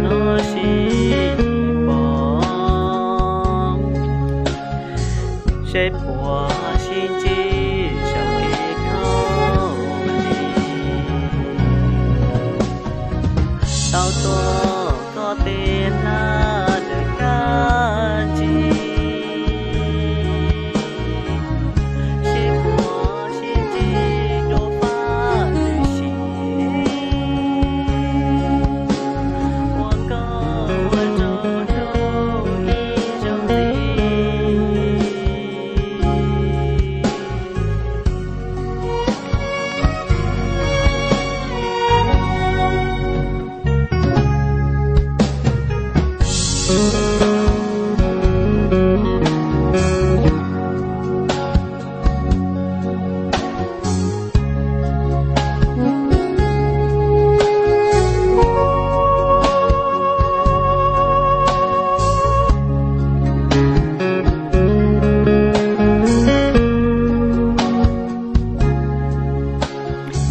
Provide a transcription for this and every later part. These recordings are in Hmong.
los sis pom, seb puas sib ntsib saum kev khaub lig. Tau tuav koj tes hlab dawb kab ntsis, seb puas sib ntsib dua fab lwm sim, ua nkauj ua nraug hlub ib zaug ntxiv.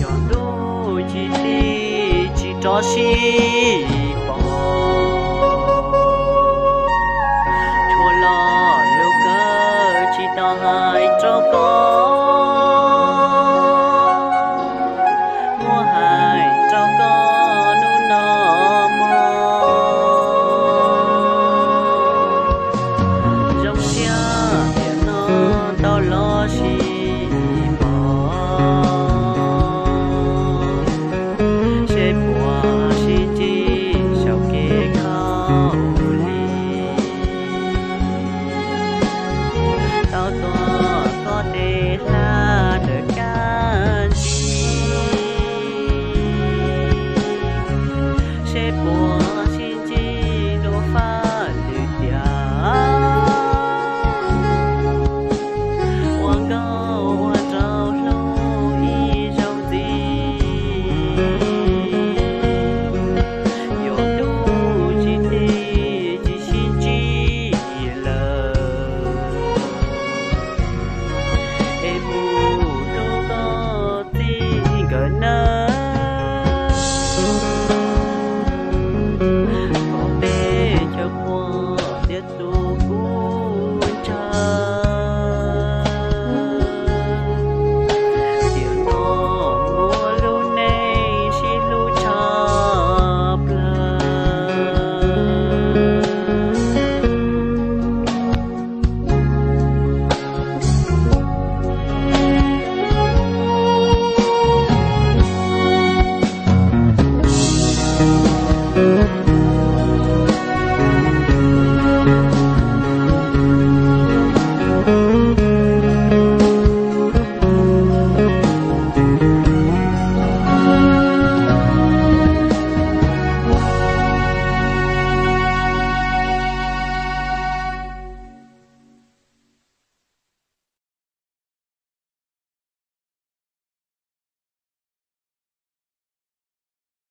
Yog ntuj tsis tig tsis rov sib pom, tshuav lo lus kawg tsis tau hais rau koj, muab hais rau koj hnub no mog. Zoo siab tiam no tau los sib pom, seb puas sib ntsib saum kev khaub lig. Tau tuav koj tes hlab dawb kab ntsis, seb puas